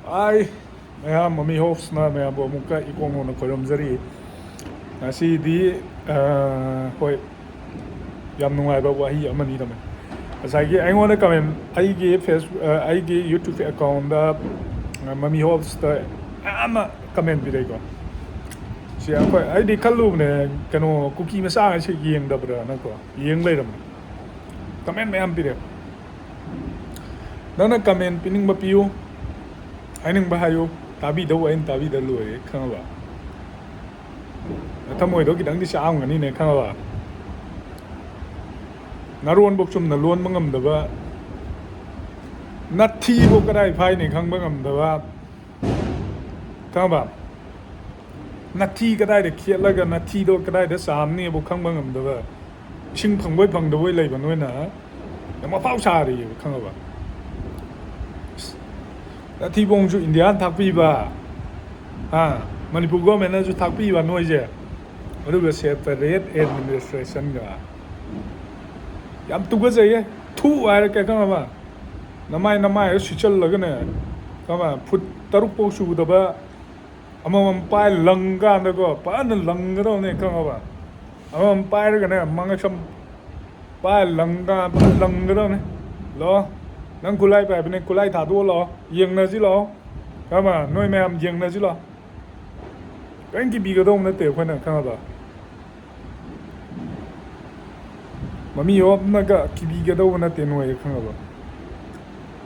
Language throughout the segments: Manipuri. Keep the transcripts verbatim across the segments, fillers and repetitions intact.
ꯑꯥꯏ, ꯃꯌꯥꯝ, ꯃꯃꯤ ꯍꯣꯞꯁꯅ ꯃꯌꯥꯝꯕꯨ ꯑꯃꯨꯛꯀ ꯏꯀꯣꯡ ꯀꯣꯡꯅ ꯈꯣꯏꯔꯝꯖꯔꯤ꯫ ꯉꯁꯤꯗꯤ, ꯑ, ꯍꯣꯏ, ꯌꯥꯝ ꯅꯨꯡꯉꯥꯏꯕ ꯋꯥꯍꯩ ꯑꯃꯅꯤ ꯇꯝꯃꯦ꯫ ꯉꯁꯥꯏꯒꯤ ꯑꯩꯉꯣꯟꯗ comment, ꯑꯩꯒꯤ ꯐꯦꯁ-, ꯑ, ꯑꯩꯒꯤ YouTube account-ꯇ, ꯑ, ꯃꯃꯤ ꯍꯣꯞꯁꯇ ꯃꯌꯥꯝ ꯑꯃ comment ꯄꯤꯔꯛꯏꯀꯣ꯫ ꯁꯤ ꯑꯩꯈꯣꯏ, ꯑꯩꯗꯤ ꯈꯜꯂꯨꯕꯅꯦ, ꯀꯩꯅꯣ, ꯀꯨꯀꯤ ꯃꯆꯥꯉꯩꯁꯦ ꯌꯦꯡꯗꯕ꯭ꯔꯥꯅꯀꯣ, ꯌꯦꯡ ꯂꯩꯔꯝꯃꯦ꯫ Comment ꯃꯌꯥꯝ ꯄꯤꯔꯛꯑꯦ꯫ ꯅꯪꯅ comment ꯄꯤꯅꯤꯡꯕ ꯄꯤꯌꯨ, ꯍꯥꯏꯅꯤꯡꯕ ꯍꯥꯏꯌꯨ, ꯇꯥꯕꯤꯗꯧ ꯑꯩꯅ ꯇꯥꯕꯤꯗ ꯂꯣꯏꯔꯦ, ꯈꯪꯉꯕ? ꯅꯊꯃꯣꯏꯗꯣ ꯈꯤꯇꯪꯗꯤ ꯆꯥꯛꯑꯝꯒꯅꯤꯅꯦ, ꯈꯪꯉꯕ? ꯅꯔꯣꯟꯕꯧ ꯆꯨꯝꯅ ꯂꯣꯟꯕ ꯉꯝꯗꯕ, ꯅꯊꯤꯕꯧ ꯀꯗꯥꯏ ꯐꯥꯏꯅꯤ ꯈꯪꯕ ꯉꯝꯗꯕ, ꯈꯪꯉꯕ? ꯅꯊꯤ ꯀꯗꯥꯏꯗ ꯈꯦꯠꯂꯒ ꯅꯊꯤꯗꯣ ꯀꯗꯥꯏꯗ ꯆꯥꯝꯅꯤꯕꯨ ꯈꯪꯕ ꯉꯝꯗꯕ, ꯏꯁꯤꯡ ꯐꯪꯕꯣꯏ ꯐꯪꯗꯕꯣꯏ ꯂꯩꯕ ꯅꯣꯏꯅ ꯌꯥꯝ ꯑꯐꯥꯎ ꯁꯥꯔꯤꯑꯕ, ꯈꯪꯉꯕ? ꯅꯊꯤꯕꯣꯡꯁꯨ ꯏꯟꯗꯤꯌꯥꯅ ꯊꯥꯛꯄꯤꯕ, ꯍꯥ? ꯃꯅꯤꯄꯨꯔ ꯒꯣꯔꯃꯦꯟꯅꯁꯨ ꯊꯥꯛꯄꯤꯕ ꯅꯣꯏꯁꯦ, ꯑꯗꯨꯒ separate administration-ꯒ꯫ ꯌꯥꯝ ꯇꯨꯀꯠꯆꯩꯌꯦ, ꯊꯨ ꯍꯥꯏꯔꯛꯀꯦ, ꯈꯪꯉꯕ? ꯅꯃꯥꯏ, ꯅꯃꯥꯏꯗ ꯁꯤꯠꯆꯜꯂꯒꯅꯦ, ꯈꯪꯉꯕ? ꯐꯨꯠ ꯇꯔꯨꯛ ꯐꯥꯎ ꯁꯨꯗꯕ ꯑꯃꯃꯝ ꯄꯥꯏ ꯂꯪꯀꯥꯟꯗꯀꯣ, ꯐꯖꯅ ꯂꯪꯒꯗꯕꯅꯦ, ꯈꯪꯉꯕ? ꯑꯃꯃꯝ ꯄꯥꯏꯔꯒꯅꯦ, ꯃꯉꯛꯁꯝ ꯄꯥꯏ ꯂꯪꯀꯥꯟ ꯐꯖꯅ ꯂꯪꯒꯗꯕꯅꯦ꯫ ꯂꯥꯛꯑꯣ, ꯅꯪ ꯈꯨꯠꯂꯥꯏ ꯄꯥꯏꯕꯅꯦ, ꯈꯨꯠꯂꯥꯏ ꯊꯥꯗꯣꯛꯑꯣ, ꯂꯥꯛꯑꯣ, ꯌꯦꯡꯅꯁꯤ, ꯂꯥꯛꯑꯣ, ꯈꯪꯉꯕ? ꯅꯣꯏ ꯃꯌꯥꯝ ꯌꯦꯡꯅꯁꯤ, ꯂꯥꯛꯑꯣ꯫ ꯀꯔꯤꯝ ꯀꯤꯕꯤꯒꯗꯧꯕ ꯅꯠꯇꯦ ꯑꯩꯈꯣꯏꯅ, ꯈꯪꯉꯕ? ꯃꯃꯤ ꯍꯣꯞꯅꯒ ꯀꯤꯕꯤꯒꯗꯧꯕ ꯅꯠꯇꯦ ꯅꯣꯏ, ꯈꯪꯉꯕ?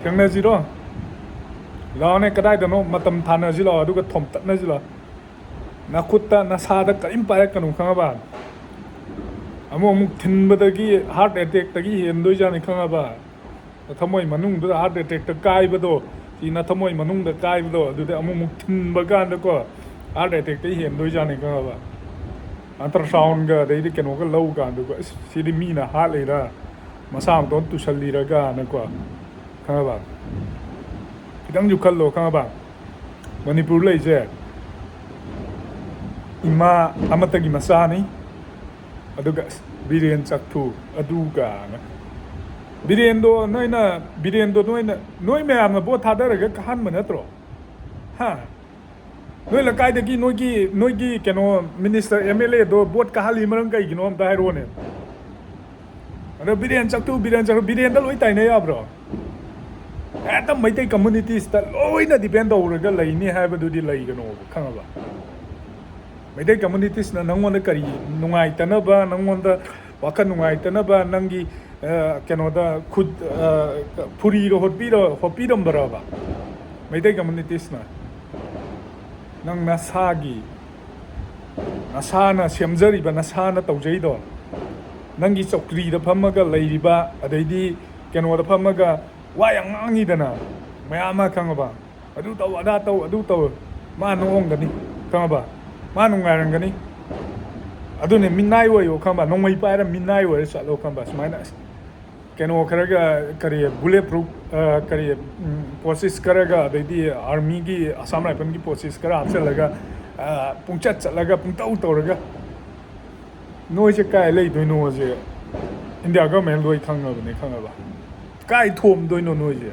ꯊꯦꯡꯅꯁꯤꯔꯣ? ꯂꯥꯛꯑꯣꯅꯦ, ꯀꯗꯥꯏꯗꯅꯣ ꯃꯇꯝ ꯊꯥꯅꯁꯤ ꯂꯥꯛꯑꯣ, ꯑꯗꯨꯒ ꯊꯣꯝꯇꯠꯅꯁꯤ ꯂꯥꯛꯑꯣ꯫ ꯅꯈꯨꯠꯇ, ꯅꯁꯥꯗ ꯀꯔꯤꯝ ꯄꯥꯏꯔꯛꯀꯅꯨ, ꯈꯪꯉꯕ? ꯑꯃꯨꯛ ꯑꯃꯨꯛ ꯊꯤꯟꯕꯗꯒꯤ heart attack-ꯇꯒꯤ ꯍꯦꯟꯗꯣꯏꯖꯥꯠꯅꯤ, ꯈꯪꯉꯕ? ꯅꯊꯃꯣꯏ ꯃꯅꯨꯡꯗꯨꯗ heart attack-ꯇ ꯀꯥꯏꯕꯗꯣ, ꯁꯤ ꯅꯊꯃꯣꯏ ꯃꯅꯨꯡꯗ ꯀꯥꯏꯕꯗꯣ, ꯑꯗꯨꯗ ꯑꯃꯨꯛ ꯑꯃꯨꯛ ꯊꯤꯟꯕ ꯀꯥꯟꯗꯀꯣ, heart attack-ꯇꯩ ꯍꯦꯟꯗꯣꯏꯖꯥꯠꯅꯤ, ꯈꯪꯉꯕ? Ultrasound-ꯒ ꯑꯗꯩꯗꯤ ꯀꯩꯅꯣꯒ ꯂꯧ ꯀꯥꯟꯗꯀꯣ, "ꯑꯁ, ꯁꯤꯗꯤ ꯃꯤꯅ ꯍꯥꯠꯂꯤꯔ, ꯃꯁꯥ ꯃꯇꯣꯟ ꯇꯨꯁꯜꯂꯤꯔꯒꯅꯀꯣ", ꯈꯪꯉꯕ? ꯈꯤꯇꯪꯁꯨ ꯈꯜꯂꯣ, ꯈꯪꯉꯕ? ꯃꯅꯤꯄꯨꯔ ꯂꯩꯁꯦ ꯏꯃꯥ ꯑꯃꯠꯇꯒꯤ ꯃꯆꯥꯅꯤ꯫ ꯑꯗꯨꯒ ꯑꯁ, ꯕꯤꯔꯦꯟ ꯆꯛꯊꯨ, ꯑꯗꯨꯒ ꯕꯤꯔꯦꯟꯗꯣ ꯅꯣꯏꯅ, ꯕꯤꯔꯦꯟꯗꯣ ꯅꯣꯏꯅ, ꯅꯣꯏ ꯃꯌꯥꯝꯅ ꯚꯣꯠ ꯊꯥꯗꯔꯒ ꯀꯥꯍꯟꯕ ꯅꯠꯇ꯭ꯔꯣ? ꯍꯥ? ꯅꯣꯏ ꯂꯩꯀꯥꯏꯗꯒꯤ ꯅꯣꯏꯒꯤ, ꯅꯣꯏꯒꯤ ꯀꯩꯅꯣ, ꯃꯤꯅꯤꯁꯇꯔ, ꯑꯦꯝ ꯑꯦꯜ ꯑꯦꯗꯣ ꯚꯣꯠ ꯀꯥꯍꯜꯂꯤ ꯃꯔꯝ ꯀꯩꯒꯤꯅꯣ ꯑꯝꯇ ꯍꯥꯏꯔꯛꯑꯣꯅꯦ꯫ ꯑꯗꯣ ꯕꯤꯔꯦꯟ ꯆꯠꯇꯨ, ꯕꯤꯔꯦꯟ ꯆꯠꯇꯨ, ꯕꯤꯔꯦꯟꯗ ꯂꯣꯏ ꯇꯥꯏꯅ ꯌꯥꯕ꯭ꯔꯣ? ꯍꯦꯛꯇ ꯃꯩꯇꯩ ꯀꯝꯃꯨꯅꯤꯇꯤꯁꯇ ꯂꯣꯏꯅ ꯗꯤꯄꯦꯟ ꯇꯧꯔꯒ ꯂꯩꯅꯤ ꯍꯥꯏꯕꯗꯨꯗꯤ ꯂꯩꯒꯅꯣꯕ, ꯈꯪꯉꯕ? ꯃꯩꯇꯩ ꯀꯝꯃꯨꯅꯤꯇꯤꯁꯅ ꯅꯪꯉꯣꯟꯗ ꯀꯔꯤ ꯅꯨꯡꯉꯥꯏꯇꯅꯕ, ꯅꯪꯉꯣꯟꯗ ꯋꯥꯈꯜ ꯅꯨꯡꯉꯥꯏꯇꯅꯕ, ꯅꯪꯒꯤ, ꯑ, ꯀꯩꯅꯣꯗ ꯈꯨꯠ, ꯑ, ꯐꯨꯔꯤꯒ ꯍꯣꯠꯄꯤꯔ-, ꯍꯣꯠꯄꯤꯔꯝꯕꯔꯕ? ꯃꯩꯇꯩ ꯀꯝꯃꯨꯅꯤꯇꯤꯁꯅ ꯅꯪ ꯅꯁꯥꯒꯤ, ꯅꯁꯥꯅ ꯁꯦꯝꯖꯔꯤꯕ, ꯅꯁꯥꯅ ꯇꯧꯖꯩꯗꯣ, ꯅꯪꯒꯤ ꯆꯧꯀ꯭ꯔꯤꯗ ꯐꯝꯃꯒ ꯂꯩꯔꯤꯕ, ꯑꯗꯩꯗꯤ ꯀꯩꯅꯣꯗ ꯐꯝꯃꯒ ꯋꯥ ꯌꯥꯝ ꯉꯥꯡꯉꯤꯗꯅ, ꯃꯌꯥꯝ ꯑꯃ, ꯈꯪꯉꯕ? ꯑꯗꯨ ꯇꯧ, ꯑꯗꯥ ꯇꯧ, ꯑꯗꯨ ꯇꯧ, ꯃꯥ ꯅꯣꯛꯑꯝꯒꯅꯤ, ꯈꯪꯉꯕ? ꯃꯥ ꯅꯨꯡꯉꯥꯏꯔꯝꯒꯅꯤ꯫ ꯑꯗꯨꯅꯦ, ꯃꯤꯅꯥꯏ ꯑꯣꯏꯌꯣ, ꯈꯪꯉꯕ? ꯅꯣꯡꯃꯩ ꯄꯥꯏꯔ ꯃꯤꯅꯥꯏ ꯑꯣꯏꯔ ꯆꯠꯂꯣ, ꯈꯪꯉꯕ? ꯁꯨꯃꯥꯏꯅ, ꯑꯁ, ꯀꯩꯅꯣ ꯈꯔꯒ, ꯀꯔꯤ, ꯕꯨꯂꯦꯠ ꯄ꯭ꯔꯨꯐ, ꯑ, ꯀꯔꯤ, ꯎꯝ, ꯄꯣꯁꯤꯁ ꯈꯔꯒ, ꯑꯗꯩꯗꯤ ꯑꯥꯔꯃꯤꯒꯤ, ꯑꯁꯥꯝ ꯔꯥꯏꯐꯜꯒꯤ ꯄꯣꯁꯤꯁ ꯈꯔ ꯍꯥꯞꯆꯤꯜꯂꯒ, ꯑ, ꯄꯨꯡꯆꯠ ꯆꯠꯂꯒ, ꯄꯨꯡꯇꯧ ꯇꯧꯔꯒ, ꯅꯣꯏꯁꯦ ꯀꯥꯏ ꯂꯩꯗꯣꯏꯅꯣꯁꯦ ꯏꯟꯗꯤꯌꯥ ꯒꯚꯔꯟꯃꯦꯟ ꯂꯣꯏ ꯈꯪꯉꯕꯅꯦ, ꯈꯪꯉꯕ? ꯀꯥꯏ ꯊꯣꯝꯗꯣꯏꯅꯣ ꯅꯣꯏꯁꯦ?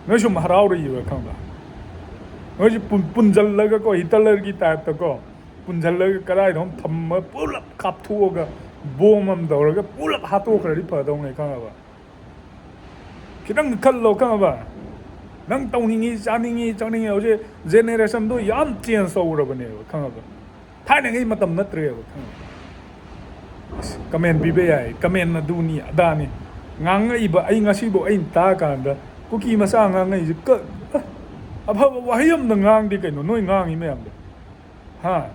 ꯅꯣꯏ ꯁꯨꯝ ꯍꯔꯥꯎꯔꯤꯕ, ꯈꯪꯕ? ꯅꯣꯏꯁꯦ ꯄꯨꯟ-, ꯄꯨꯟꯖꯜꯂꯒꯀꯣ, ꯍꯤꯇꯂꯔꯒꯤ ꯇꯥꯏꯞꯇꯀꯣ, ꯄꯨꯟꯖꯜꯂꯒ ꯀꯗꯥꯏꯗꯅꯣꯝ ꯊꯝꯃ ꯄꯨꯂꯞ ꯀꯥꯞꯊꯣꯛꯑꯒ ꯕꯣꯝ ꯑꯃ ꯇꯧꯔꯒ ꯄꯨꯂꯞ ꯍꯥꯠꯇꯣꯛꯈ꯭ꯔꯗꯤ ꯐꯗꯧꯅꯦ, ꯈꯪꯉꯕ? ꯈꯤꯇꯪ ꯈꯜꯂꯣ, ꯈꯪꯉꯕ? ꯅꯪ ꯇꯧꯅꯤꯡꯉꯤ, ꯆꯥꯅꯤꯡꯉꯤ, ꯆꯥꯅꯤꯡꯉꯤ꯫ ꯍꯧꯖꯤꯛ ꯖꯦꯅꯦꯔꯦꯁꯟꯗꯣ ꯌꯥꯝ ꯆꯦꯟꯖ ꯇꯧꯔꯕꯅꯦꯕ, ꯈꯪꯉꯕ? ꯊꯥꯏꯅꯉꯩ ꯃꯇꯝ ꯅꯠꯇ꯭ꯔꯦꯕ, ꯈꯪꯉꯕ? ꯑꯁ, ꯀꯃꯦꯟ ꯄꯤꯕ ꯌꯥꯏ, ꯀꯃꯦꯟ ꯑꯗꯨꯅꯤ ꯑꯗꯥꯅꯤ, ꯉꯥꯡꯉꯛꯏꯕ꯫ ꯑꯩ ꯉꯁꯤꯐꯥꯎ ꯑꯩꯅ ꯇꯥꯀꯥꯟꯗ ꯀꯨꯀꯤ ꯃꯆꯥ ꯉꯥꯡꯉꯛꯏꯁꯦ ꯀ-, ꯑ, ꯑꯐꯕ ꯋꯥꯍꯩ ꯑꯃꯗ ꯉꯥꯡꯗꯦ ꯀꯩꯅꯣ, ꯅꯣꯏ ꯉꯥꯡꯉꯤ ꯃꯌꯥꯝꯗꯣ, ꯍꯥ?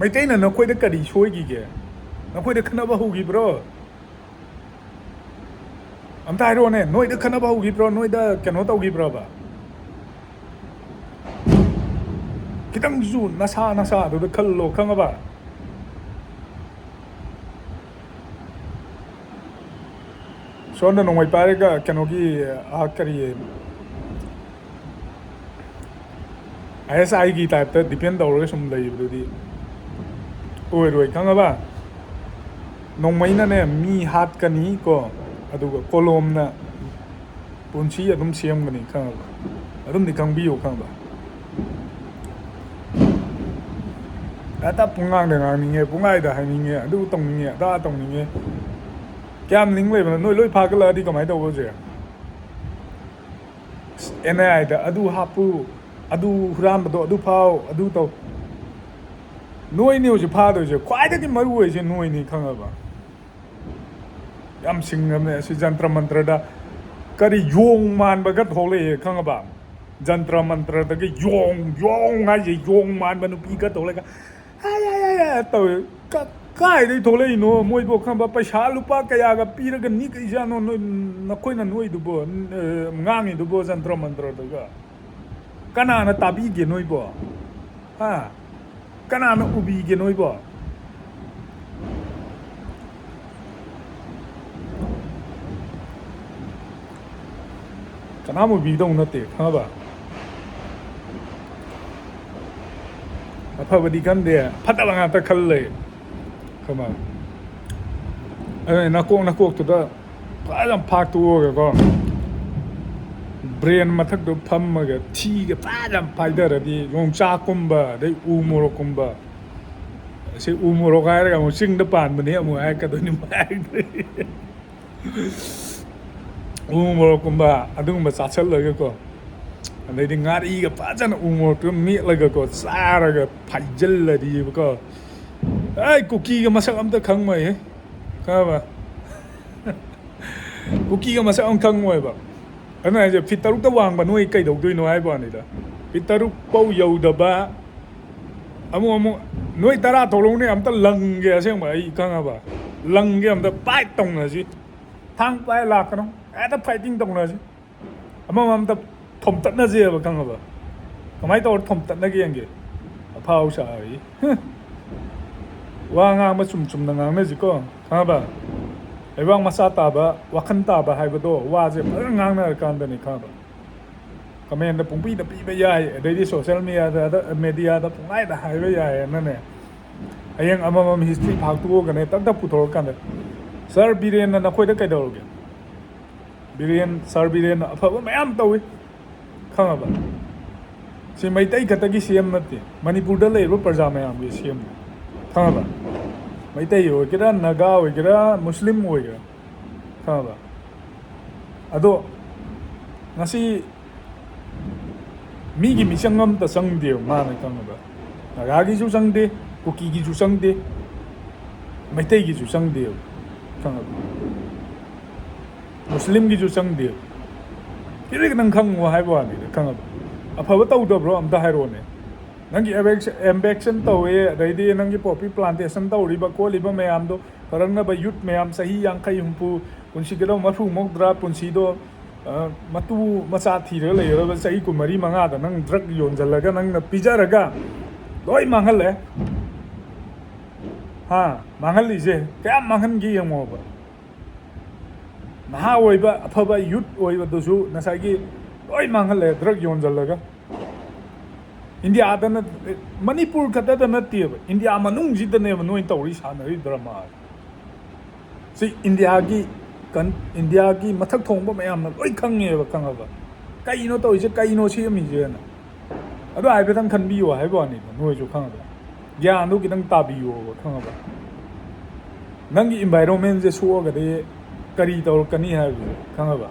ꯃꯩꯇꯩꯅ ꯅꯈꯣꯏꯗ ꯀꯔꯤ ꯁꯣꯏꯈꯤꯒꯦ? ꯅꯈꯣꯏꯗ ꯈꯠꯅꯕ ꯍꯧꯈꯤꯕ꯭ꯔꯣ? ꯑꯝꯇ ꯍꯥꯏꯔꯛꯑꯣꯅꯦ, ꯅꯣꯏꯗ ꯈꯠꯅꯕ ꯍꯧꯈꯤꯕ꯭ꯔꯣ? ꯅꯣꯏꯗ ꯀꯩꯅꯣ ꯇꯧꯈꯤꯕ꯭ꯔꯕ? ꯈꯤꯇꯪꯁꯨ ꯅꯁꯥ ꯅꯁꯥꯗꯨꯗ ꯈꯜꯂꯣ, ꯈꯪꯉꯕ? ꯁꯣꯝꯗ ꯅꯣꯡꯃꯩ ꯄꯥꯏꯔꯒ ꯀꯩꯅꯣꯒꯤ, ꯑꯥ, ꯀꯔꯤ, ꯑꯥꯏ ꯑꯦꯁ ꯑꯥꯏꯒꯤ ꯇꯥꯏꯞꯇ ꯗꯤꯄꯦꯟ ꯇꯧꯔꯒ ꯁꯨꯝ ꯂꯩꯕꯗꯨꯗꯤ ꯑꯣꯏꯔꯣꯏ, ꯈꯪꯉꯕ? ꯅꯣꯡꯃꯩꯅꯅꯦ ꯃꯤ ꯍꯥꯠꯀꯅꯤ ꯀꯣ, ꯑꯗꯨꯒ ꯀꯣꯂꯣꯝꯅ ꯄꯨꯟꯁꯤ ꯑꯗꯨꯝ ꯁꯦꯝꯒꯅꯤ, ꯈꯪꯉꯕ? ꯑꯗꯨꯝꯗꯤ ꯈꯪꯕꯤꯌꯨ, ꯈꯪꯉꯕ? ꯍꯦꯛꯇ ꯄꯨꯡꯉꯥꯡꯗ ꯉꯥꯡꯅꯤꯡꯉꯦ, ꯄꯨꯡꯍꯥꯏꯗ ꯍꯥꯏꯅꯤꯡꯉꯦ, ꯑꯗꯨ ꯇꯧꯅꯤꯡꯉꯦ, ꯑꯗꯥ ꯇꯧꯅꯤꯡꯉꯦ꯫ ꯀꯌꯥꯝ ꯂꯤꯡ ꯂꯩꯕꯅꯣ? ꯅꯣꯏ ꯂꯣꯏ ꯐꯥꯒꯠꯂꯛꯑꯗꯤ ꯀꯃꯥꯏꯅ ꯇꯧꯕ ꯍꯧꯖꯤꯛ? ꯑꯦꯟ ꯑꯥꯏ ꯑꯥꯏꯗ ꯑꯗꯨ ꯍꯥꯞꯄꯨ, ꯑꯗꯨ ꯍꯨꯔꯥꯟꯕꯗꯣ ꯑꯗꯨ ꯐꯥꯎ, ꯑꯗꯨ ꯇꯧ꯫ ꯅꯣꯏꯅꯤ ꯍꯧꯖꯤꯛ ꯐꯥꯗꯣꯏꯁꯦ, ꯈ꯭ꯋꯥꯏꯗꯒꯤ ꯃꯔꯨ ꯑꯣꯏꯁꯦ ꯅꯣꯏꯅꯤ, ꯈꯪꯉꯕ? ꯌꯥꯝ ꯁꯤꯡꯉꯕꯅꯦ ꯑꯁꯤ ꯖꯟꯇ꯭ꯔ ꯃꯟꯇ꯭ꯔꯗ꯫ ꯀꯔꯤ ꯌꯣꯡ ꯃꯥꯟꯕꯒ ꯊꯣꯛꯂꯛꯑꯦ, ꯈꯪꯉꯕ? ꯖꯟꯇ꯭ꯔ ꯃꯟꯇ꯭ꯔꯗꯒꯤ ꯌꯣꯡ, ꯌꯣꯡ ꯍꯥꯏꯁꯦ, ꯌꯣꯡ ꯃꯥꯟꯕ ꯅꯨꯄꯤꯒ ꯊꯣꯛꯂꯛꯑꯒ "ꯑꯥꯏ, ꯑꯥꯏ, ꯑꯥꯏ, ꯑꯥꯏ" ꯇꯧꯋꯦ꯫ ꯀ-, ꯀꯥꯏꯗꯩ ꯊꯣꯛꯂꯛꯏꯅꯣ ꯃꯣꯏꯕꯣ, ꯈꯪꯕ? ꯄꯩꯁꯥ ꯂꯨꯄꯥ ꯀꯌꯥꯒ ꯄꯤꯔꯒ ꯅꯤꯛꯏꯖꯥꯠꯅꯣ ꯅꯣꯏ, ꯅꯈꯣꯏꯅ ꯅꯣꯏꯗꯨꯕꯣ, ꯅ-, ꯉꯥꯡꯉꯤꯗꯨꯕꯣ ꯖꯟꯇ꯭ꯔ ꯃꯟꯇ꯭ꯔꯗꯨꯒ? ꯀꯅꯥꯅ ꯇꯥꯕꯤꯒꯦ ꯅꯣꯏꯕꯣ? ꯍꯥ? ꯀꯅꯥꯅ ꯎꯕꯤꯒꯦ ꯅꯣꯏꯕꯣ? ꯀꯅꯥꯝ ꯎꯕꯤꯗꯧ ꯅꯠꯇꯦ, ꯈꯪꯉꯕ? ꯑꯐꯕꯗꯤ ꯈꯟꯗꯦ, ꯐꯠꯇꯕ ꯉꯥꯛꯇ ꯈꯜ ꯂꯩ, ꯈꯪꯉꯕ? ꯑꯗꯨꯅ ꯅꯀꯣꯛ, ꯅꯀꯣꯛꯇꯨꯗ ꯐꯖꯅ ꯐꯥꯛꯇꯣꯛꯑꯒꯀꯣ, ꯕ꯭ꯔꯦꯟ ꯃꯊꯛꯇꯨ ꯐꯝꯃꯒ ꯊꯤꯒ ꯐꯖꯅ ꯐꯥꯏꯗꯔꯗꯤ, ꯌꯣꯡꯆꯥꯛꯀꯨꯝꯕ, ꯑꯗꯩ ꯎ ꯃꯣꯔꯣꯛꯀꯨꯝꯕ, ꯁꯤ ꯎ ꯃꯣꯔꯣꯛ ꯍꯥꯏꯔꯒ ꯑꯃꯨꯛ ꯆꯤꯡꯗ ꯄꯥꯟꯕꯅꯦ ꯑꯃꯨꯛ ꯍꯥꯏꯔꯛꯀꯗꯣꯏꯅꯤ, ꯃꯥꯏꯗꯨꯗꯤ꯫ ꯎ ꯃꯣꯔꯣꯛꯀꯨꯝꯕ ꯑꯗꯨꯒꯨꯝꯕ ꯆꯥꯁꯤꯜꯂꯒꯀꯣ, ꯑꯗꯩꯗꯤ ꯉꯥꯔꯤꯒ ꯐꯖꯅ ꯎ ꯃꯣꯔꯣꯛꯇꯨꯒ ꯃꯦꯠꯂꯒꯀꯣ, ꯆꯥꯔꯒ ꯐꯥꯏꯖꯤꯜꯂꯗꯤꯕꯀꯣ, ꯑꯩ ꯀꯨꯀꯤꯒ ꯃꯁꯛ ꯑꯝꯇ ꯈꯪꯉꯣꯏꯍꯦ, ꯈꯪꯉꯕ? ꯀꯨꯀꯤꯒ ꯃꯁꯛ ꯑꯃ ꯈꯪꯉꯣꯏꯕ꯫ ꯑꯗꯨꯅ ꯍꯥꯏꯁꯦ, ꯐꯤꯠ ꯇꯔꯨꯛꯇ ꯋꯥꯡꯕ ꯅꯣꯏ ꯀꯩꯗꯧꯗꯣꯏꯅꯣ ꯍꯥꯏꯕ ꯋꯥꯅꯤꯗ꯫ ꯐꯤꯠ ꯇꯔꯨꯛ ꯐꯧ ꯌꯧꯗꯕ꯫ ꯑꯃꯨꯛ ꯑꯃꯨꯛ ꯅꯣꯏ ꯇꯔꯥ ꯊꯣꯛꯂꯛꯎꯅꯦ, ꯑꯝꯇ ꯂꯪꯒꯦ꯫ ꯑꯁꯦꯡꯕ ꯑꯩ ꯈꯪꯉꯕ, ꯂꯪꯒꯦ꯫ ꯑꯝꯇ ꯐꯥꯏꯠ ꯇꯧꯅꯁꯤ꯫ ꯊꯥꯡ ꯄꯥꯏ ꯂꯥꯛꯀꯅꯨ, ꯍꯦꯛꯇ ꯐꯥꯏꯇꯤꯡ ꯇꯧꯅꯁꯤ꯫ ꯑꯃꯃꯝꯇ ꯊꯣꯝꯇꯠꯅꯁꯦꯕ, ꯈꯪꯉꯕ? ꯀꯃꯥꯏꯅ ꯇꯧꯔ ꯊꯣꯝꯇꯠꯅꯒꯦ ꯌꯦꯡꯒꯦ꯫ ꯑꯐꯥꯎ ꯁꯥꯔꯤ꯫ ꯍꯨꯝ꯫ ꯋꯥ ꯉꯥꯡꯕ ꯆꯨꯝ ꯆꯨꯝꯅ ꯉꯥꯡꯅꯁꯤꯀꯣ, ꯈꯪꯉꯕ? ꯂꯩꯕꯥꯛ ꯃꯆꯥ ꯇꯥꯕ, ꯋꯥꯈꯜ ꯇꯥꯕ ꯍꯥꯏꯕꯗꯣ, ꯋꯥꯁꯦ ꯐꯖꯅ ꯉꯥꯡꯅꯔꯀꯥꯟꯗꯅꯤ, ꯈꯪꯉꯕ? ꯀꯃꯦꯟꯗ ꯄꯨꯡꯄꯤꯗ ꯄꯤꯕ ꯌꯥꯏ, ꯑꯗꯩꯗꯤ ꯁꯣꯁꯦꯜ ꯃꯦꯗꯤꯌꯥꯗ, ꯃꯦꯗꯤꯌꯥꯗ ꯄꯨꯡꯍꯥꯏꯗ ꯍꯥꯏꯕ ꯌꯥꯏꯌꯦꯅꯅꯦ꯫ ꯍꯌꯦꯡ ꯑꯃꯃꯝ ꯍꯤꯁꯇ꯭ꯔꯤ ꯐꯥꯛꯇꯣꯛꯑꯒꯅꯦ, ꯇꯛ ꯇꯛ ꯄꯨꯊꯣꯔꯛꯀꯥꯟꯗ, "ꯁꯥꯔ ꯕꯤꯔꯦꯟꯅ ꯅꯈꯣꯏꯗ ꯀꯩꯗꯧꯔꯒꯦ?" ꯕꯤꯔꯦꯟ, ꯁꯥꯔ ꯕꯤꯔꯦꯟꯅ ꯑꯐꯕ ꯃꯌꯥꯝ ꯇꯧꯏ, ꯈꯪꯉꯕ? ꯁꯤ ꯃꯩꯇꯩ ꯈꯛꯇꯒꯤ ꯁꯤ ꯑꯦꯝ ꯅꯠꯇꯦ, ꯃꯅꯤꯄꯨꯔꯗ ꯂꯩꯔꯤꯕ ꯄ꯭ꯔꯖꯥ ꯃꯌꯥꯝꯒꯤ ꯁꯤ ꯑꯦꯝꯅꯤ, ꯈꯪꯉꯕ? ꯃꯩꯇꯩ ꯑꯣꯏꯒꯦꯔꯥ, ꯅꯥꯒꯥ ꯑꯣꯏꯒꯦꯔꯥ, ꯃꯨꯁꯂꯤꯝ ꯑꯣꯏꯒꯦꯔꯥ, ꯈꯪꯉꯕ? ꯑꯗꯣ ꯉꯁꯤ ꯃꯤꯒꯤ ꯃꯤꯆꯪ ꯑꯝꯇ ꯆꯪꯗꯦꯕ ꯃꯥꯅ, ꯈꯪꯉꯕ? ꯅꯥꯒꯥꯒꯤꯁꯨ ꯆꯪꯗꯦ, ꯀꯨꯀꯤꯒꯤꯁꯨ ꯆꯪꯗꯦ, ꯃꯩꯇꯩꯒꯤꯁꯨ ꯆꯪꯗꯦꯕ, ꯈꯪꯉꯕ? ꯃꯨꯁꯂꯤꯝꯒꯤꯁꯨ ꯆꯪꯗꯦꯕ꯫ ꯈꯤꯇꯪ ꯈꯤꯇꯪ ꯈꯪꯉꯣ ꯍꯥꯏꯕ ꯋꯥꯅꯤꯗ, ꯈꯪꯉꯕ? ꯑꯐꯕ ꯇꯧꯗꯕ꯭ꯔꯣ ꯑꯝꯇ ꯍꯥꯏꯔꯛꯑꯣꯅꯦ꯫ ꯅꯪꯒꯤ ꯑꯦꯕꯦꯛꯁ-, ꯑꯦꯝꯕꯦꯛꯁꯟ ꯇꯧꯋꯦ, ꯑꯗꯩꯗꯤ ꯅꯪꯒꯤ ꯄꯣꯄꯤ ꯄ꯭ꯂꯥꯟꯇꯦꯁꯟ ꯇꯧꯔꯤꯕ ꯈꯣꯠꯂꯤꯕ ꯃꯌꯥꯝꯗꯣ ꯐꯔꯛꯅꯕ ꯌꯨꯠ ꯃꯌꯥꯝ ꯆꯍꯤ ꯌꯥꯡꯈꯩ, ꯍꯨꯝꯐꯨ, ꯄꯨꯟꯁꯤꯒꯗꯧ ꯃꯔꯐꯨ ꯃꯧꯗ꯭ꯔꯥ ꯄꯨꯟꯁꯤꯗꯣ, ꯑ, ꯃꯇꯨ ꯃꯆꯥ ꯊꯤꯔꯒ ꯂꯩꯒꯗꯕ ꯆꯍꯤ ꯀꯨꯟꯃꯔꯤ ꯃꯉꯥꯗ ꯅꯪ ꯗ꯭ꯔꯒ ꯌꯣꯟꯁꯤꯜꯂꯒ ꯅꯪꯅ ꯄꯤꯖꯔꯒ ꯂꯣꯏ ꯃꯥꯡꯍꯜꯂꯦ꯫ ꯍꯥ? ꯃꯥꯡꯍꯜꯂꯤꯁꯦ ꯀꯌꯥꯝ ꯃꯥꯡꯍꯟꯒꯦ ꯌꯦꯡꯉꯣꯕ꯫ ꯅꯍꯥ ꯑꯣꯏꯕ, ꯑꯐꯕ ꯌꯨꯠ ꯑꯣꯏꯕꯗꯨꯁꯨ ꯉꯁꯥꯏꯒꯤ ꯂꯣꯏ ꯃꯥꯡꯍꯜꯂꯦ ꯗ꯭ꯔꯒ ꯌꯣꯟꯁꯤꯜꯂꯒ꯫ ꯏꯟꯗꯤꯌꯥꯗ ꯅꯠ-, ꯃꯅꯤꯄꯨꯔ ꯈꯛꯇꯗ ꯅꯠꯇꯦꯕ, ꯏꯟꯗꯤꯌꯥ ꯃꯅꯨꯡꯁꯤꯗꯅꯦꯕ ꯅꯣꯏ ꯇꯧꯔꯤ ꯁꯥꯟꯅꯔꯤ ꯗ꯭ꯔꯃꯥ꯫ ꯁꯤ ꯏꯟꯗꯤꯌꯥꯒꯤ ꯀꯟ-, ꯏꯟꯗꯤꯌꯥꯒꯤ ꯃꯊꯛ ꯊꯣꯡꯕ ꯃꯌꯥꯝꯅ ꯂꯣꯏ ꯈꯪꯉꯦꯕ, ꯈꯪꯉꯕ? ꯀꯩꯅꯣ ꯇꯧꯔꯤꯁꯦ, ꯀꯩꯅꯣ ꯁꯦꯝꯃꯤꯁꯦꯅ꯫ ꯑꯗꯣ ꯍꯥꯏꯐꯦꯠꯇꯪ ꯈꯟꯕꯤꯌꯣ ꯍꯥꯏꯕ ꯋꯥꯅꯤꯗ, ꯅꯣꯏꯁꯨ ꯈꯪꯉꯕ? ꯒ꯭ꯌꯥꯟꯗꯣ ꯈꯤꯇꯪ ꯇꯥꯕꯤꯌꯣꯕ, ꯈꯪꯉꯕ? ꯅꯪꯒꯤ ꯏꯟꯚꯥꯏꯔꯣꯟꯃꯦꯟꯁꯦ ꯁꯣꯛꯑꯒꯗꯤ ꯀꯔꯤ ꯇꯧꯔꯛꯀꯅꯤ ꯍꯥꯏꯕꯁꯦ, ꯈꯪꯉꯕ?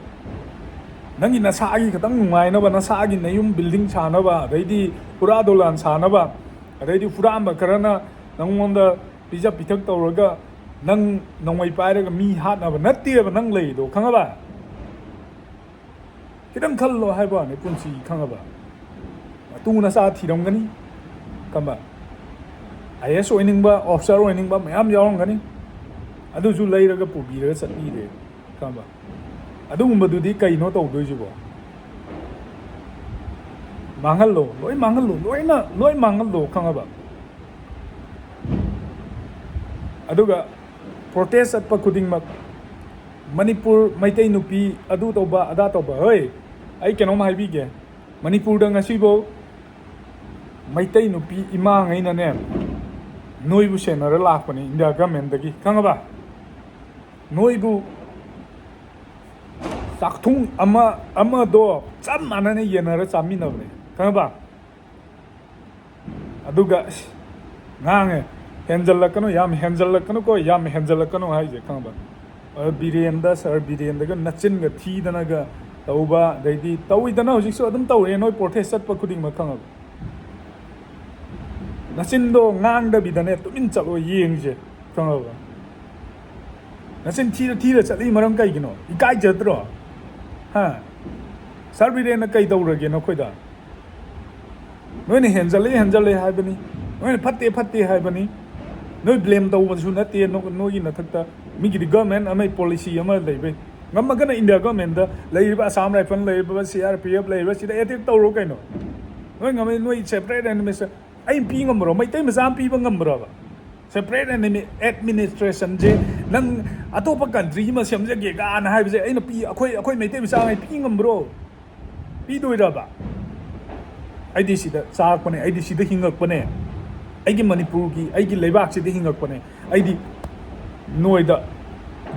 ꯅꯪꯒꯤ ꯅꯁꯥꯒꯤ ꯈꯤꯇꯪ ꯅꯨꯡꯉꯥꯏꯅꯕ, ꯅꯁꯥꯒꯤ ꯅꯌꯨꯝ ꯕꯤꯜꯗꯤꯡ ꯁꯥꯅꯕ, ꯑꯗꯩꯗꯤ ꯐꯨꯔꯥ ꯗꯣꯂꯥꯟ ꯁꯥꯅꯕ, ꯑꯗꯩꯗꯤ ꯐꯨꯔꯥꯟꯕ ꯈꯔꯅ ꯅꯪꯉꯣꯟꯗ ꯄꯤꯖ ꯄꯤꯊꯛ ꯇꯧꯔꯒ ꯅꯪ ꯅꯣꯡꯃꯩ ꯄꯥꯏꯔꯒ ꯃꯤ ꯍꯥꯠꯅꯕ ꯅꯠꯇꯦꯕ ꯅꯪ ꯂꯩꯗꯣ, ꯈꯪꯉꯕ? ꯈꯤꯇꯪ ꯈꯜꯂꯣ ꯍꯥꯏꯕ ꯋꯥꯅꯤ, ꯄꯨꯟꯁꯤ, ꯈꯪꯉꯕ? ꯃꯇꯨ ꯅꯆꯥ ꯊꯤꯔꯝꯒꯅꯤ, ꯈꯪꯕ? ꯑꯥꯏ ꯑꯦꯁ ꯑꯣꯏꯅꯤꯡꯕ, ꯑꯣꯐꯤꯁꯥꯔ ꯑꯣꯏꯅꯤꯡꯕ ꯃꯌꯥꯝ ꯌꯥꯎꯔꯝꯒꯅꯤ, ꯑꯗꯨꯁꯨ ꯂꯩꯔꯒ ꯄꯨꯕꯤꯔꯒ ꯆꯠꯄꯤꯔꯦ, ꯈꯪꯕ? ꯑꯗꯨꯒꯨꯝꯕꯗꯨꯗꯤ ꯀꯩꯅꯣ ꯇꯧꯗꯣꯏꯁꯤꯕꯣ? ꯃꯥꯡꯍꯜꯂꯣ, ꯂꯣꯏ ꯃꯥꯡꯍꯜꯂꯣ, ꯂꯣꯏꯅ ꯂꯣꯏ ꯃꯥꯡꯍꯜꯂꯣ, ꯈꯪꯉꯕ? ꯑꯗꯨꯒ ꯄ꯭ꯔꯣꯇꯦꯁ ꯆꯠꯄ ꯈꯨꯗꯤꯡꯃꯛ ꯃꯅꯤꯄꯨꯔ ꯃꯩꯇꯩ ꯅꯨꯄꯤ ꯑꯗꯨ ꯇꯧꯕ ꯑꯗꯥ ꯇꯧꯕ, ꯍꯣꯏ, ꯑꯩ ꯀꯩꯅꯣꯝ ꯍꯥꯏꯕꯤꯒꯦ, ꯃꯅꯤꯄꯨꯔꯗ ꯉꯁꯤꯐꯥꯎ ꯃꯩꯇꯩ ꯅꯨꯄꯤ ꯏꯃꯥꯉꯩꯅꯅꯦ ꯅꯣꯏꯕꯨ ꯁꯦꯟꯅꯔ ꯂꯥꯛꯄꯅꯤ ꯏꯟꯗꯤꯌꯥ ꯒꯃꯦꯟꯗꯒꯤ, ꯈꯪꯉꯕ? ꯅꯣꯏꯕꯨ ꯆꯥꯛꯊꯨꯡ ꯑꯃ ꯑꯃꯗꯣ ꯆꯞ ꯃꯥꯟꯅꯅ ꯌꯦꯟꯅꯔ ꯆꯥꯃꯤꯟꯅꯕꯅꯦ, ꯈꯪꯉꯕ? ꯑꯗꯨꯒ ꯑꯁ, ꯉꯥꯡꯉꯦ, "ꯍꯦꯟꯖꯜꯂꯛꯀꯅꯨ, ꯌꯥꯝ ꯍꯦꯟꯖꯜꯂꯛꯀꯅꯨꯀꯣ, ꯌꯥꯝ ꯍꯦꯟꯖꯜꯂꯛꯀꯅꯨ" ꯍꯥꯏꯁꯦ, ꯈꯪꯉꯕ? ꯑ, ꯕꯤꯔꯦꯟꯗ, ꯁꯥꯔ ꯕꯤꯔꯦꯟꯗꯒ ꯅꯆꯤꯟꯒ ꯊꯤꯗꯅꯒ ꯇꯧꯕ, ꯑꯗꯩꯗꯤ ꯇꯧꯋꯤꯗꯅ, ꯍꯧꯖꯤꯛꯁꯨ ꯑꯗꯨꯝ ꯇꯧꯔꯦ ꯅꯣꯏ ꯄ꯭ꯔꯣꯇꯦꯁ ꯆꯠꯄ ꯈꯨꯗꯤꯡꯃꯛ, ꯈꯪꯉꯕ? ꯅꯆꯤꯟꯗꯣ ꯉꯥꯡꯗꯕꯤꯗꯅꯦ, ꯇꯨꯃꯤꯟ ꯆꯠꯂꯣ, ꯌꯦꯡꯁꯦ, ꯈꯪꯉꯕ? ꯅꯆꯤꯟ ꯊꯤꯔ ꯊꯤꯔ ꯆꯠꯂꯤ ꯃꯔꯝ ꯀꯩꯒꯤꯅꯣ? ꯏꯀꯥꯏꯖꯗ꯭ꯔꯣ? ꯍꯥ? ꯁꯥꯔ ꯕꯤꯔꯦꯟꯅ ꯀꯩ ꯇꯧꯔꯒꯦ ꯅꯈꯣꯏꯗ? ꯅꯣꯏꯅ ꯍꯦꯟꯖꯜꯂꯦ, ꯍꯦꯟꯖꯜꯂꯦ ꯍꯥꯏꯕꯅꯤ, ꯅꯣꯏꯅ ꯐꯠꯇꯦ, ꯐꯠꯇꯦ ꯍꯥꯏꯕꯅꯤ, ꯅꯣꯏ ꯕ꯭ꯂꯦꯝ ꯇꯧꯕꯁꯨ ꯅꯠꯇꯦ꯫ ꯅꯣ-, ꯅꯣꯏꯒꯤ ꯅꯊꯛꯇ ꯃꯤꯒꯤꯗꯤ ꯒꯚꯔꯟꯃꯦꯟ ꯑꯃꯒꯤ ꯄꯣꯂꯤꯁꯤ ꯑꯃ ꯂꯩꯕꯩ꯫ ꯉꯝꯃꯒꯅ ꯏꯟꯗꯤꯌꯥ ꯒꯚꯔꯟꯃꯦꯟꯗ ꯂꯩꯔꯤꯕ ꯑꯁꯥꯝ ꯔꯥꯏꯐꯜ ꯂꯩꯔꯤꯕ, ꯁꯤ ꯑꯥꯔ ꯄꯤ ꯑꯦꯐ ꯂꯩꯔꯤꯕ, ꯁꯤꯗ ꯑꯦꯇꯦꯛ ꯇꯧꯔꯣ ꯀꯩꯅꯣ꯫ ꯅꯣꯏ ꯉꯝꯃꯤ, ꯅꯣꯏ ꯁꯦꯄꯔꯦꯠ ꯑꯦꯗꯃꯤꯅꯤꯁꯇ꯭ꯔꯦꯁꯟ ꯑꯩꯅ ꯄꯤ ꯉꯝꯕ꯭ꯔꯣ? ꯃꯩꯇꯩ ꯃꯆꯥ ꯑꯃ ꯄꯤꯕ ꯉꯝꯕ꯭ꯔꯕ? ꯁꯦꯄꯔꯦꯠ ꯑꯦꯗꯃꯤꯅꯤꯁꯇ꯭ꯔꯦꯁꯟꯁꯦ ꯅꯪ ꯑꯇꯣꯞꯄ ꯀꯟꯇ꯭ꯔꯤ ꯑꯃ ꯁꯦꯝꯖꯒꯦ ꯀꯥꯏꯅ ꯍꯥꯏꯕꯁꯦ ꯑꯩꯅ ꯄꯤ, ꯑꯩꯈꯣꯏ, ꯑꯩꯈꯣꯏ ꯃꯩꯇꯩ ꯃꯆꯥꯉꯩ ꯄꯤ ꯉꯝꯕ꯭ꯔꯣ? ꯄꯤꯗꯣꯏꯔꯕ? ꯑꯩꯗꯤ ꯁꯤꯗ ꯆꯥꯔꯛꯄꯅꯦ, ꯑꯩꯗꯤ ꯁꯤꯗ ꯍꯤꯡꯉꯛꯄꯅꯦ, ꯑꯩꯒꯤ ꯃꯅꯤꯄꯨꯔꯒꯤ, ꯑꯩꯒꯤ ꯂꯩꯕꯥꯛꯁꯤꯗ ꯍꯤꯡꯉꯛꯄꯅꯦ꯫ ꯑꯩꯗꯤ ꯅꯣꯏꯗ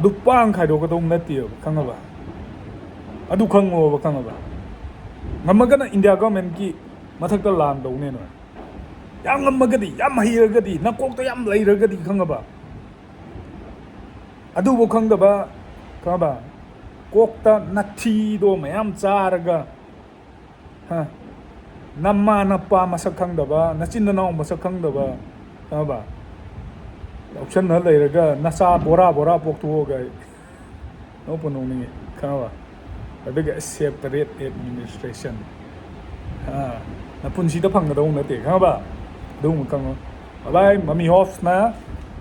ꯂꯨꯄꯥ ꯑꯃ ꯈꯥꯏꯗꯣꯛꯀꯗꯧ ꯅꯠꯇꯦꯕ, ꯈꯪꯉꯕ? ꯑꯗꯨ ꯈꯪꯉꯣꯕ, ꯈꯪꯉꯕ? ꯉꯝꯃꯒꯅ ꯏꯟꯗꯤꯌꯥ ꯒꯚꯔꯟꯃꯦꯟꯠꯀꯤ ꯃꯊꯛꯇ ꯂꯥꯟ ꯇꯧꯅꯦ ꯅꯣꯏ꯫ ꯌꯥꯝ ꯉꯝꯃꯒꯗꯤ, ꯌꯥꯝ ꯍꯩꯔꯒꯗꯤ, ꯅꯀꯣꯛꯇ ꯌꯥꯝ ꯂꯩꯔꯒꯗꯤ, ꯈꯪꯉꯕ? ꯑꯗꯨꯕꯨ ꯈꯪꯗꯕ, ꯈꯪꯉꯕ? ꯀꯣꯛꯇ ꯅꯊꯤꯗꯣ ꯃꯌꯥꯝ ꯆꯥꯔꯒ, ꯍꯥ? ꯅꯃꯥ ꯅꯄꯥ ꯃꯁꯛ ꯈꯪꯗꯕ, ꯅꯆꯤꯟ ꯅꯅꯥꯎ ꯃꯁꯛ ꯈꯪꯗꯕ, ꯈꯪꯉꯕ? ꯌꯥꯎꯁꯟꯅ ꯂꯩꯔꯒ ꯅꯆꯥ ꯕꯣꯔꯥ ꯕꯣꯔꯥ ꯄꯣꯛꯊꯣꯛꯑꯒ ꯅꯣꯛꯄꯨ ꯅꯣꯛꯅꯤꯡꯉꯤ, ꯈꯪꯉꯕ? ꯑꯗꯨꯒ ꯁꯦꯄꯔꯦꯠ ꯑꯦꯗꯃꯤꯅꯤꯁꯇ꯭ꯔꯦꯁꯟ, ꯑꯥ, ꯅꯄꯨꯟꯁꯤꯗ ꯐꯪꯒꯗꯧ ꯅꯠꯇꯦ, ꯈꯪꯉꯕ? ꯑꯗꯨꯒꯨꯝꯕ ꯈꯪꯉꯣ꯫ ꯕꯥꯏ ꯕꯥꯏ, ꯃꯃꯤ ꯍꯣꯞꯁꯅ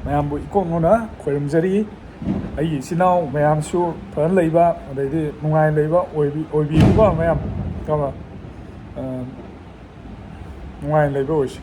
ꯃꯌꯥꯝꯕꯨ ꯏꯀꯣꯛ ꯅꯣꯛꯅ ꯈꯣꯏꯔꯝꯖꯔꯤ꯫ ꯑꯩꯒꯤ ꯏꯆꯤꯟ ꯏꯅꯥꯎ ꯃꯌꯥꯝꯁꯨ ꯐꯖꯅ ꯂꯩꯕ, ꯑꯗꯩꯗꯤ ꯅꯨꯡꯉꯥꯏꯅ ꯂꯩꯕ ꯑꯣꯏꯕꯤ-, ꯑꯣꯏꯕꯤꯌꯨꯀꯣ ꯃꯌꯥꯝ, ꯈꯪꯉꯕ? ꯑꯥ, ꯅꯨꯡꯉꯥꯏꯅ ꯂꯩꯕ ꯑꯣꯏꯁꯤ꯫